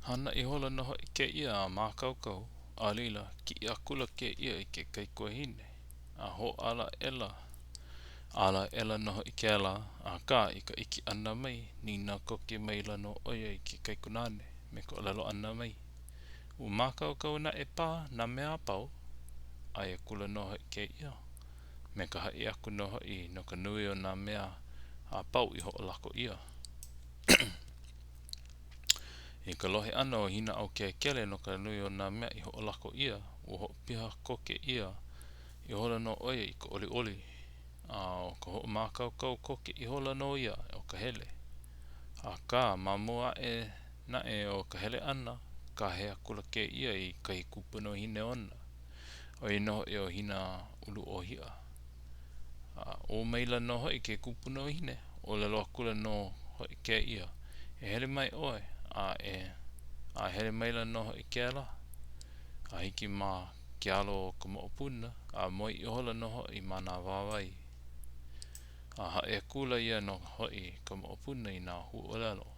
Hana ihola nō hoʻi kēia a mākaukau, a laila, kiʻi akula kēia i ke kaikuahine, a hōʻala aʻela. Ala aʻela nō hoʻi kēlā, akā i ka ʻike ʻana mai, nīnau koke maila nō ʻo ia i ke kaikunāne me ka ʻōlelo ʻana mai, Ua mākaukau naʻe paha nā mea a pau? ʻAe akula nō hoʻi kēia, me ka haʻi aku nō hoʻi no ka nui o nā mea a pau i hoʻolako ʻia. I ka lohe ʻana o Hinaʻaukēkele no ka nui o nā mea i hoʻolako ʻia, ua hoʻopiha koke ʻia ihola nō ʻo ia i ka ʻoliʻoli, a ʻo ka hoʻomākaukau koke ihola nō ia o ka hele. Akā, ma mua aʻe naʻe o ka hele ʻana, kāhea akula kēia i kahi kupunahine ona, ʻo ia nō hoʻi ʻo Hinaʻuluʻōhiʻa. A ʻō maila nō hoʻi ke kupunahine, ʻōlelo akula nō hoʻi kēia, E hele mai ʻoe, a e, a hele maila nō hoʻi kēlā. A hiki ma ke alo o ka moʻopuna, a moe ihola nō hoʻi ma nā wāwae. A haʻi akula ia nō hoʻi i ka moʻopuna i nā huaʻōlelo,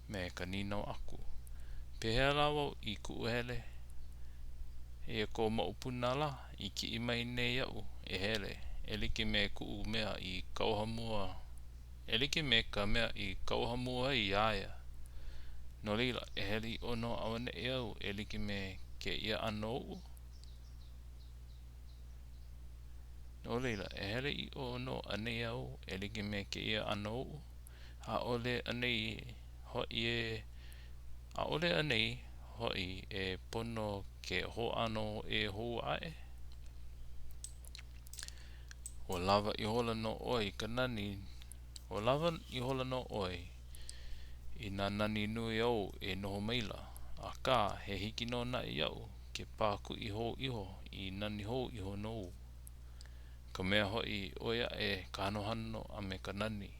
me ka nīnau aku, Pehea lā wau i kuʻu hele? Eia kō moʻopuna lā i kiʻi mai nei iaʻu e hele e like me kuʻu mea i kauoha mua e like me ka mea i kauoha mua ai iā ia. No laila, e hele ʻiʻo nō auaneʻi au e like me kēia ʻano oʻu? No laila, e hele ʻiʻo nō anei au e like me kēia ʻano oʻu? ʻAʻole anei hoʻi e ʻAʻole anei hoʻi e pono ke hōʻano ʻē hou aʻe? Ua lawa ihola nō ʻoe i ka nani, ua lawa ihola nō ʻoe i nā nani nui ou e noho maila, akā, he hiki nō naʻe iaʻu ke pākuʻi hou iho i nani hou iho nou. Ka mea hoʻi i ʻoi aʻe ka hanohano a me ka nani.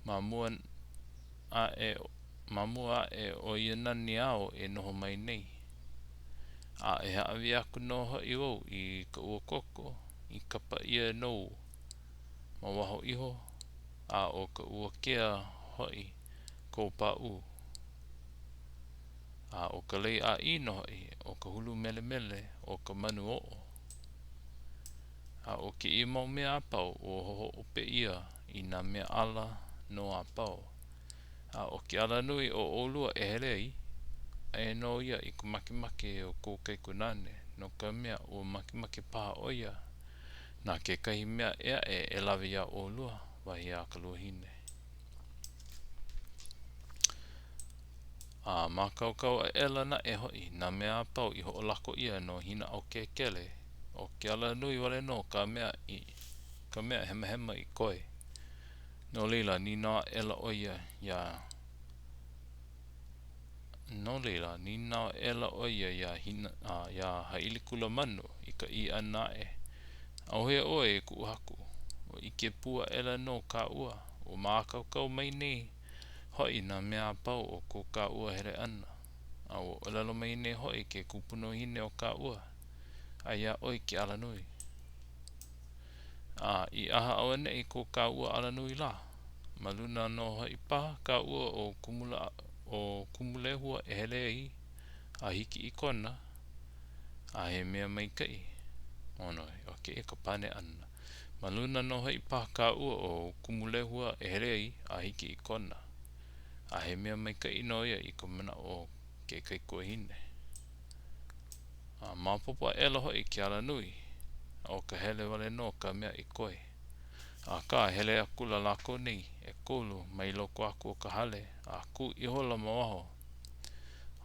Ma mua aʻe ma mua aʻe o ia nani āu e noho mai nei. A e hāʻawi aku nō hoʻi wau i ka uakoko i kapa ʻia nou ma waho iho, a ʻo ka uakea hoʻi kou pāʻū. A ʻo ka lei ʻāʻī nō hoʻi o ka hulu melemele o ka manu o'o. A ʻo kēia mau mea a pau, ua hoʻope ʻia i nā mea ʻala nō a pau. A ʻo ke alanui o ʻolua e hele ai, aia nō ia i ka makemake o kou kaikunāne, no ka mea, ua makemake paha ʻo ia na kekahi mea ʻē aʻe e lawe iā ʻolua, wahi a ka luahine. A mākaukau aʻela naʻe hoʻi nā mea a pau i hoʻolako ʻia no Hinaʻaukēkele, ʻo ke alanui wale nō ka mea i ka mea hemahema i koe. No laila, nīnau aʻela ʻo ia iā No laila, nīnau aʻela ʻo ia iā Hina iā Hāʻilikūlāmanu i ka ʻī ʻana aʻe, ʻAuhea ʻoe e kuʻu haku, ua ʻike pū aʻela nō kāua, ua mākaukau mai nei hoʻi nā mea a pau o ko kāua hele ʻana, a ua ʻōlelo mai nei hoʻi ke kupunahine o kāua, aia iā ʻoe ke alanui. A i aha auaneʻi ko kāua alanui lā? Ma luna nō hoʻi paha kāua o Kumula o Kumulehua e hele ai a hiki i Kona, a he mea maikaʻi. ʻOno, ʻo kēia ka pane ʻana. Ma luna nō hoʻi paha kāua o Kumulehua e hele ai a hiki i Kona. A he mea maikaʻi nō ia i ka manaʻo o ke kaikuahine. A maopopo aʻela hoʻi ke alanui, ʻo ka hele wale nō ka mea i koe. Akā, hele akula lākou nei, ʻekolu, mai loko aku o ka hale, a kū ihola ma waho.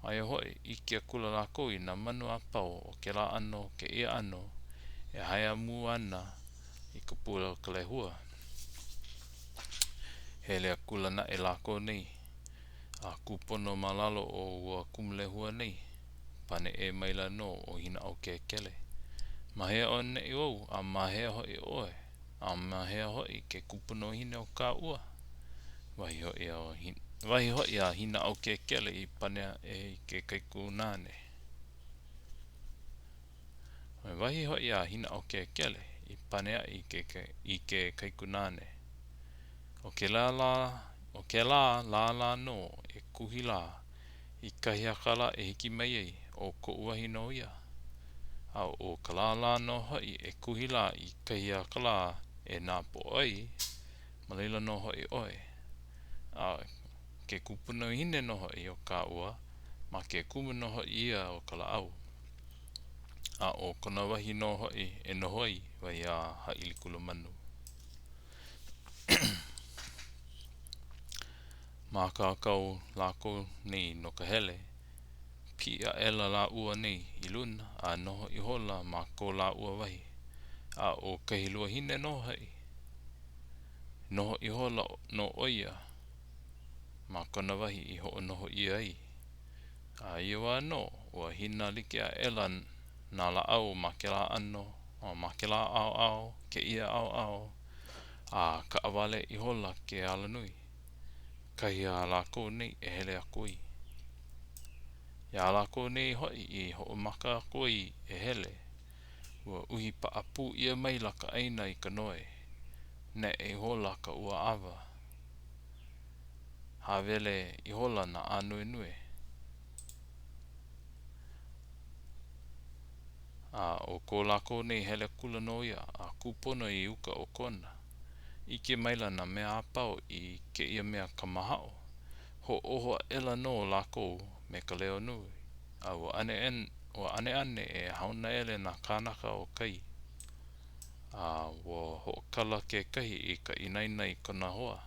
Aia hoʻi, ʻike akula lākou i nā manu a pau o kēlā ʻano kēia ʻano e haiamū ana i ka pula o ka lehua. Hele akula naʻe lākou nei, a kūpono ma lalo o ua Kumulehua nei, pane ʻē maila nō ʻo Hinaʻaukēkele, Ma hea auaneʻi wau a ma hea hoʻi ʻoe? A ma hea hoʻi ke kupunahine o kāua? Wahi hoʻi a wahi hoʻi a Hinaʻaukēkele i pane aʻe i ke kaikunāne. Wahi hoʻi a Hinaʻaukēkele i pane aʻe i ke i ke kaikunāne. ʻO kēlā lā, ʻo kēlā lālā nō e kuhi lā. I kahi a ka lā e hiki mai ai, ʻo koʻu wahi nō ia. A ʻo ka lālā nō hoʻi e kuhi lā i kahi a ka lā e nāpoʻo ai, ma laila nō hoʻi ʻoe. A ke kupunahine nō hoʻi o kāua, ma ke kumu nō hoʻi ia o ka lāʻau. A ʻo kona wahi nō hoʻi e noho ai, wahi a Hāʻilikūlōmanu. Mākaukau lākou nei no ka hele. Piʻi aʻela lāua nei i luna a noho ihola ma ko lāua wahi. A ʻo kahi luahine nō hoʻi, noho ihola nō ʻo ia ma kona wahi i hoʻonoho ʻia ai. A ia wā nō, ua hina like aʻela nā lāʻau ma kēlā ʻano, ma kēlā ʻaoʻao, kēia ʻaoʻao, a kaʻawale ihola ke alanui, kahi a lākou nei e hele aku ai. Iā lākou nei hoʻi i hoʻomaka aku ai e hele, ua uhi paʻapū ʻia maila ka ʻāina i ka noe. Neʻe ihola ka ua awa. Hāwele ihola nā ānuenue. A ʻo ko lākou nei hele akula nō ia a kūpono i uka o Kona. ʻIke maila nā mea a pau i kēia mea kamahaʻo, hoʻōho aʻela nō lākou me ka leo nui, a ua ʻaneʻane e haunaele nā kānaka o kai. A ua hoʻokala kekahi i ka inaina i kona hoa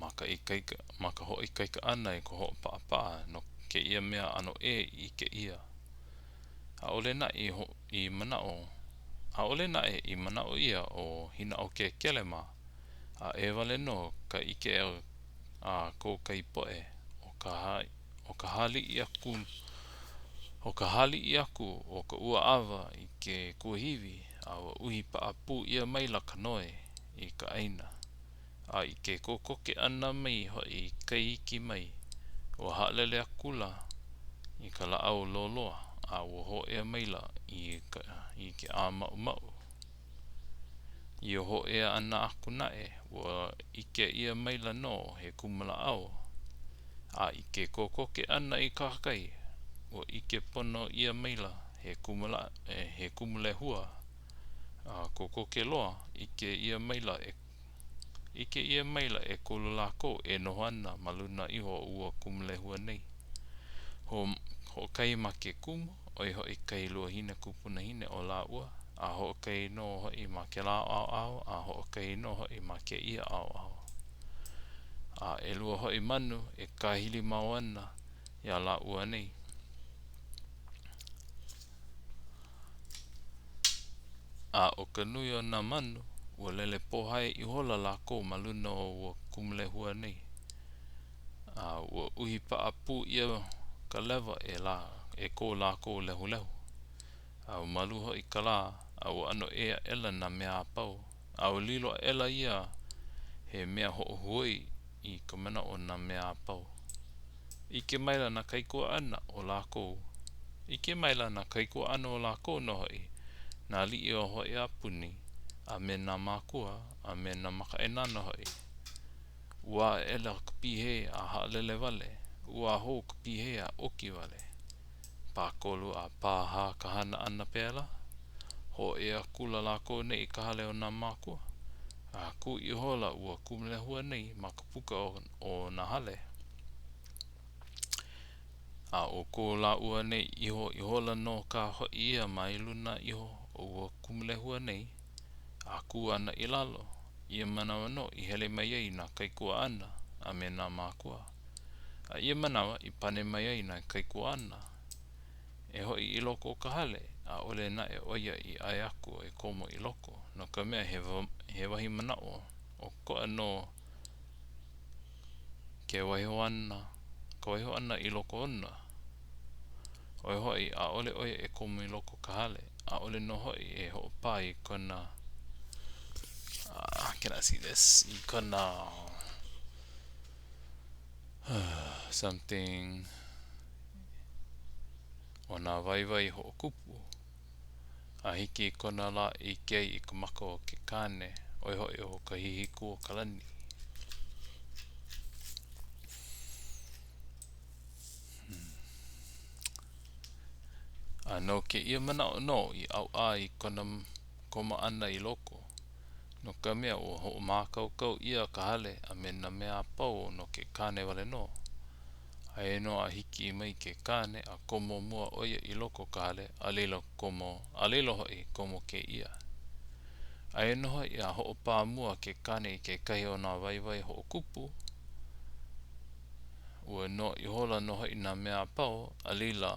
ma ka ikaika, ma ka hoʻoikaika ʻana i ka hoʻopaʻapaʻa no kēia mea ʻano ʻē i ʻike ʻia. ʻAʻole naʻe i manaʻo, ʻaʻole naʻe i manaʻo ʻia ʻo Hīnaʻokēkele mā, a ʻē wale nō ka ʻike a ko kai poʻe, ʻo ka ʻo ka hāliʻi aku ʻo ka hāliʻi aku o ka ua awa i ke kuahiwi a ua uhi paʻapū ʻia maila ka noe i ka ʻāina. A i ke kokoke ʻana mai hoʻi i kai iki mai, ua haʻalele akula i ka lāʻau loloa a ua hōʻea maila i ka i ke ʻāmaʻumaʻu. I ia hōʻea ʻana aku naʻe, ua ʻike ʻia maila nō he kumulāʻau, a i ke kokoke ʻana i kahakai, ua ʻike pono ʻia maila he he kumu lehua, a kokoke loa, ʻike ʻia maila ʻike ʻia maila ʻekolu lākou e noho ana ma luna iho o ua kumu lehua nei. Hoʻokahi ma ke kumu, ʻo ia hoʻi kahi luahine kupunahine o lāua, a hoʻokahi nō hoʻi ma kēlā ʻaoʻao, a hoʻokahi nō hoʻi ma kēia ʻaoʻao. A ʻelua hoʻi manu e kāhili mau ana iā lāua nei. A ʻo ka nui o nā manu, ua lele pōhai ihola lākou ma luna o ua kumu lehua nei. A ua uhi paʻapū ʻia ka lewa e lā e ko lākou lehulehu. A ua malu hoʻi ka lā, a ua ʻano ʻē aʻela nā mea a pau, a ua lilo aʻela ia he mea hoʻohuoi i ka manaʻo o nā mea a pau. ʻIke maila nā kaikuaʻana o lākou, ʻIke maila nā kaikuaʻana o lākou nō hoʻi, nā aliʻi hoʻi a puni, a me nā mākua, a me nā makaʻāinana hoʻi. ʻUā aʻela ka pihei a haʻalele wale, ʻuā hou ka pihei a ʻoki wale. Pākolu a pāhā ka hana ʻana pēlā. Hōʻea akula lākou nei i ka hale o nā mākua, a kū ihola ua kumu lehua nei ma ka puka o nā hale. A ʻo ko lāua nei iho ihola nō kā hoʻi ia ma luna iho o ua kumu lehua nei, a kū ana i lalo, ia manawa nō i hele mai ai nā kaikuaʻana a me nā mākua. A ia manawa i pane mai ai nā kaikuaʻana, E hoʻi i loko o ka hale, ʻaʻole naʻe ʻo ia i ʻae aku e komo i loko, no ka mea he he wahi manaʻo ʻokoʻa nō ke waiho ʻana ka waiho ʻana i loko ona. ʻO ia hoʻi, ʻaʻole ʻo ia e komo i loko o ka hale, ʻaʻole nō hoʻi e hoʻopā i kona uh, can I see this? I kona uh, something o nā waiwai hoʻokupu. A hiki i kona lā e ʻike ai i ka maka o ke kāne, ʻo ia hoʻi ʻo Kahihikūokalani. A no kēia manaʻo nō i ʻauʻa ai kona komo ʻana i loko, no ka mea, ua hoʻomākaukau ʻia ka hale a me nā mea a pau no ke kāne wale nō. Aia nō a hiki mai ke kāne, a komo mua ʻo ia i loko o ka hale, a laila komo, a laila hoʻi komo kēia. Aia nō hoʻi a hoʻopā mua ke kāne i kekahi o nā waiwai hoʻokupu, ua noa ihola nō hoʻi nā mea a pau, a laila,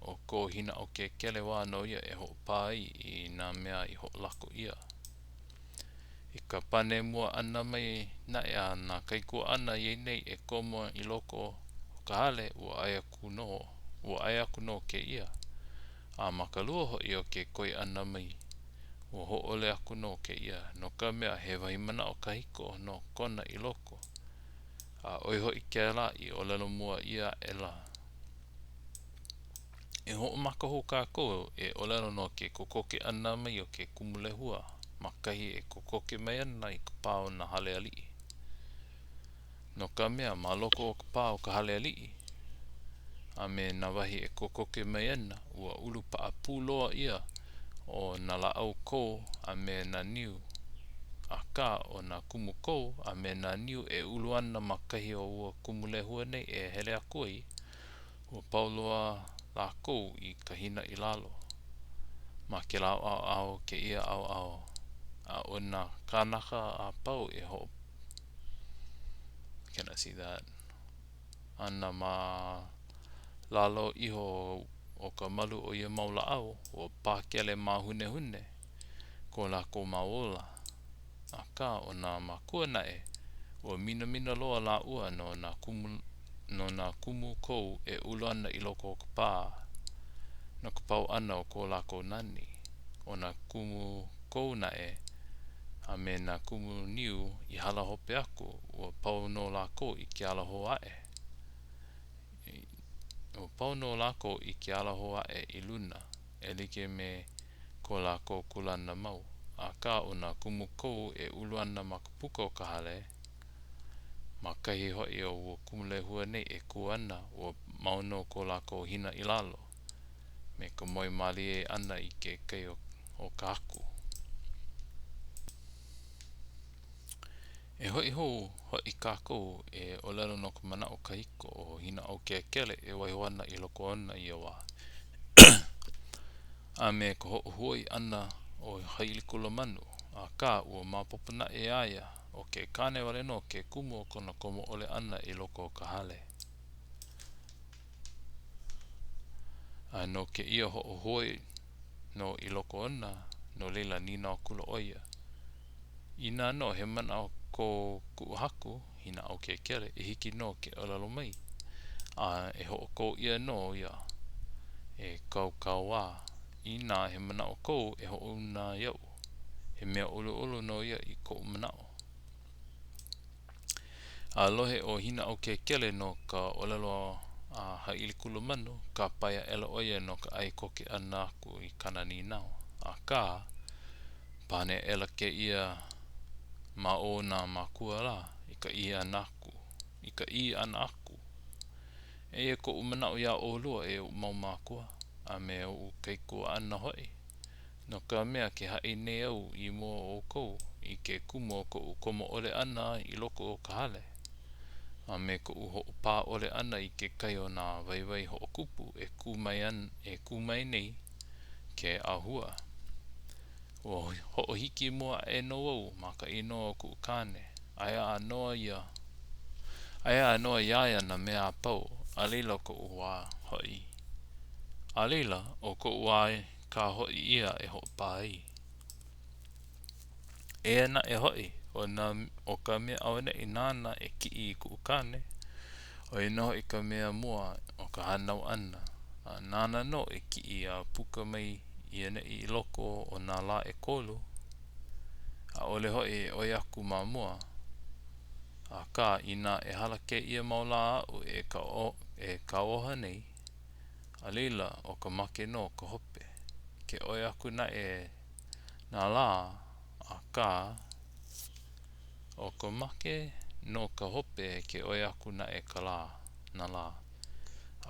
ʻo ko Hinaʻaukēkele wā nō ia e hoʻopā ai i nā mea i hoʻolako ʻia. I ka pane mua ʻana mai naʻe a nā kaikuaʻana iā ia nei e komo i loko o ka hale, ua ʻae aku nō, ua ʻae aku nō kēia. A ma ka lua hoʻi o ke koi ʻana mai, ua hōʻole aku nō kēia, no ka mea, he wahi manaʻo kahiko nō kona i loko, a ʻo ia hoʻi kēlā i ʻōlelo mua ʻia aʻela. E hoʻomaka hou kākou e ʻōlelo no ke kokoke ʻana mai o ke kumu lehua ma kahi e kokoke mai ana i ka pā o nā hale aliʻi. No ka mea, ma loko o ka pā o ka hale aliʻi, a me nā wahi e kokoke mai ana, ua ulu paʻapū loa ʻia o nā lāʻau kou a me nā niu. Akā, ʻo nā kumu kou a me nā niu e ulu ana ma kahi o ua kumu lehua nei e hele aku ai, ua pau loa lākou i ka hina i lalo, ma kēlā ʻaoʻao kēia ʻaoʻao, a ʻo nā kānaka a pau e hoʻo Cannot see that. Ana ma lalo iho o ka malu o ia mau lāʻau, ua pakele māhunehune ko lākou mau ola. Akā, ʻo nā mākua naʻe, ua minamina loa lāua no nā kumu no nā kumu kou e ulu ana i loko o ka pā, no ka pau ʻana o ko lākou nani. ʻO nā kumu kou naʻe a me nā kumu niu i hala hope aku, ua pau nō lākou i ke ala hou aʻe. Ua pau nō lākou i ke ala hou aʻe i luna, e like me ko lākou kūlana mau. Akā, ʻo nā kumu kou e ulu ana ma ka puka o ka hale, ma kahi hoʻi o ua kumu lehua nei e kū ana, ua mau nō ko lākou hina i lalo, me ka moe mālie ʻana i ke kai o ka Haku. E hoʻi hou hoʻi kākou e ʻōlelo no ka manaʻo kahiko o Hinaʻaukēkele e waiho ana i loko ona i ia wā, a me ka hoʻohuoi ʻana o Hāʻilikūlōmanu, akā, ua maopopo naʻe iā ia, ʻo ke kāne wale nō ke kumu o kona komo ʻole ʻana i loko o ka hale. A no kēia hoʻohuoi nō i loko ona, no laila nīnau akula ʻo ia, Inā nō he manaʻo ko kuʻu haku, Hinaʻaukēkele, e hiki nō ke ʻōlelo mai, a e hoʻokō ʻia nō ia e kāu kauā. Inā he manaʻo kou e hoʻouna iaʻu, he mea ʻoluʻolu nō ia i koʻu manaʻo. A lohe ʻo Hinaʻaukēkele no ka ʻōlelo a Hāʻilikūlōmanu, kāpae aʻela ʻo ia no ka ʻae koke ʻana aku i kāna nīnau. Akā, pane aʻela kēia ma o nā mākua lā, i ka ʻī ʻana aku, i ka ʻī ʻana aku, Eia koʻu manaʻo iā ʻolua e oʻu mau mākua, a me oʻu kaikuaʻana hoʻi, No ka mea, ke haʻi nei au i mua o ʻoukou, i ke kumu o koʻu komo ʻole ʻana i loko o ka hale, a me koʻu hoʻopā ʻole ʻana i kekahi o nā waiwai hoʻokupu e kū mai e kū mai nei ke ʻāhua. Ua hoʻohiki mua aʻe nō au ma ka inoa o kuʻu kāne, aia a noa ia, aia a noa iā ia nā mea a pau, a laila koʻu wā hoʻi, a laila, ʻo koʻu wā kā hoʻi ia e hoʻopā ai. Eia naʻe hoʻi, ʻo nā, ʻo ka mea auaneʻi nāna e kiʻi i kuʻu kāne, ʻo ia nō hoʻi ka mea mua o ka hānau ʻana, a nāna nō e kiʻi a puka mai i ʻaneʻi i loko o nā lā ʻekolu, ʻaʻole hoʻi e ʻoi aku ma mua. Akā, inā e hala kēia mau lā aʻu e e kauoha nei, A laila, ʻo ka make nō ka hope. Ke ʻoi aku naʻe nā lā, akā, ʻo ka make nō ka hope ke ʻoi aku naʻe ka lā, nā lā.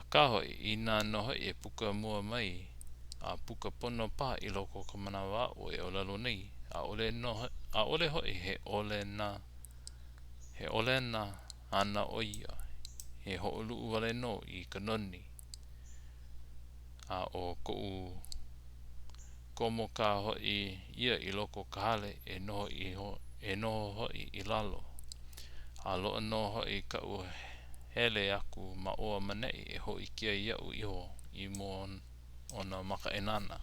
Akā hoʻi, inā nō hoʻi e puka mua mai. A puka pono paha i loko o ka manawa aʻu e ʻōlelo nei, ʻaʻole nō ʻaʻole hoʻi he ʻolena he ʻolena ana ʻo ia, he hoʻoluʻu wale nō i ka noni. A ʻo koʻu komo kā hoʻi ia i loko o ka hale e noho iho e noho hoʻi i lalo. A loaʻa nō hoʻi kaʻu hele aku ma ʻō a ma ʻaneʻi e hōʻike ai iaʻu iho i mua o nā makaʻāinana.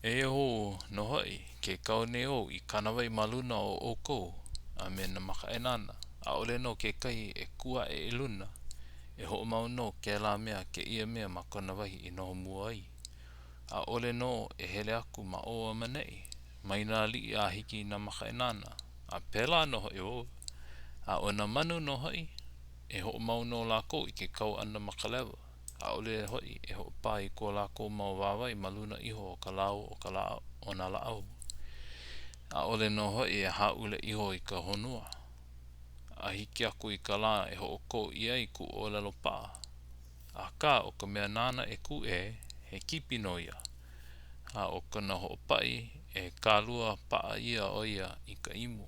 Eia hou nō hoʻi, ke kau nei au i kānāwai ma luna o ʻoukou, a me nā makaʻāinana, ʻaʻole nō kekahi e kū aʻe i luna, e hoʻomau nō kēlā mea kēia mea ma kona wahi i noho mua ai, ʻaʻole nō e hele aku ma ʻō a ma ʻaneʻi, mai nā aliʻi a hiki i nā makaʻāinana, a pēlā nō hoʻi wau. A ʻo nā manu nō hoʻi, e hoʻomau nō lākou i ke kau ʻana ma ka lewa, ʻaʻole hoʻi e hoʻopā i ko lākou mau wāwae ma luna iho o ka lau o ka o nā lāʻau. ʻAʻole nō hoʻi e hāʻule iho i ka honua. A hiki aku i ka lā e hoʻokō ʻia ai kuʻu ʻōlelo paʻa. Akā, ʻo ka mea nāna e kūʻē, he kipi nō ia. A ʻo kona hoʻopaʻi, e kālua paʻa ʻia ʻo ia i ka imu.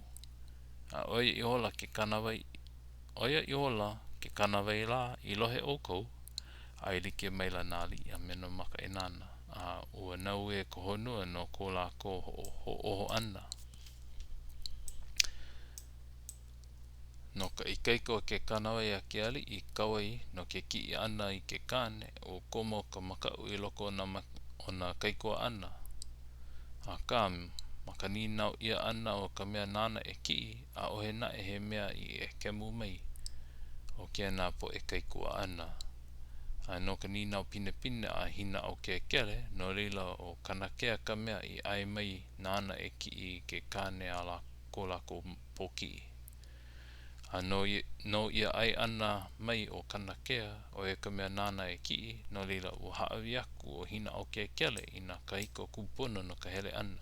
A ʻo ia ihola ke kānāwai ʻo ia ihola ke kānāwai lā i lohe ʻoukou, ʻaelike maila nā aliʻi a me nā makaʻāinana, a ua naue ka honua no ko lākou hoʻoho ʻana. No ka ikaika o ke kānāwai a ke aliʻi i kau ai no ke kiʻi ʻana i ke kāne, ua komo ka makaʻu i loko o nā o nā kaikuaʻana. Akā, ma ka nīnau ʻia ʻana o ka mea nāna e kiʻi, ʻaʻohe naʻe he mea i ʻekemu mai o kēnā poʻe kaikuaʻana. A no ka nīnau pinepine a Hīnaʻaukēkele, no laila ʻo Kanakea ka mea i ʻae mai nāna e kiʻi i ke kāne a ko lākou pōkiʻi. A no no ia ʻae ʻana mai o Kanakea, ʻo ia ka mea nāna e kiʻi, no laila, ua hāʻawi aku ʻo Hīnaʻaukēkele i nā kāhiko kūpono no ka hele ʻana,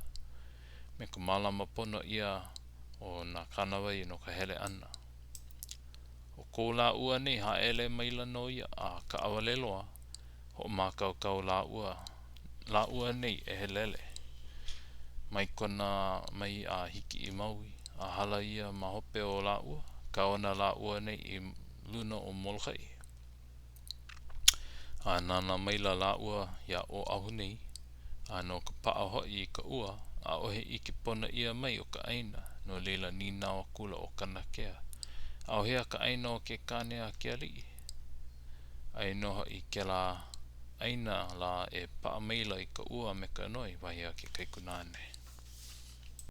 me ka mālama pono ʻia o nā kānāwai no ka hele ʻana. ʻO ko lāua nei haele maila nō ia a kaʻawale loa, hoʻomākaukau lāua lāua nei e lele. Mai Kona mai a hiki i Maui, a hala ia ma hope o lāua, kau ana lāua nei i luna o Molokaʻi. A nānā maila lāua iā Oʻahu nei, a no ka paʻa hoʻi i ka ua, ʻaʻohe ʻike pono ʻia mai o ka ʻāina, no laila nīnau akula ʻo Kanakea, ʻAuhea ka ʻāina o ke kāne a ke aliʻi? Aia nō hoʻi i kēlā ʻāina lā e paʻa maila i ka ua a me ka noe, wahi a ke kaikunāne.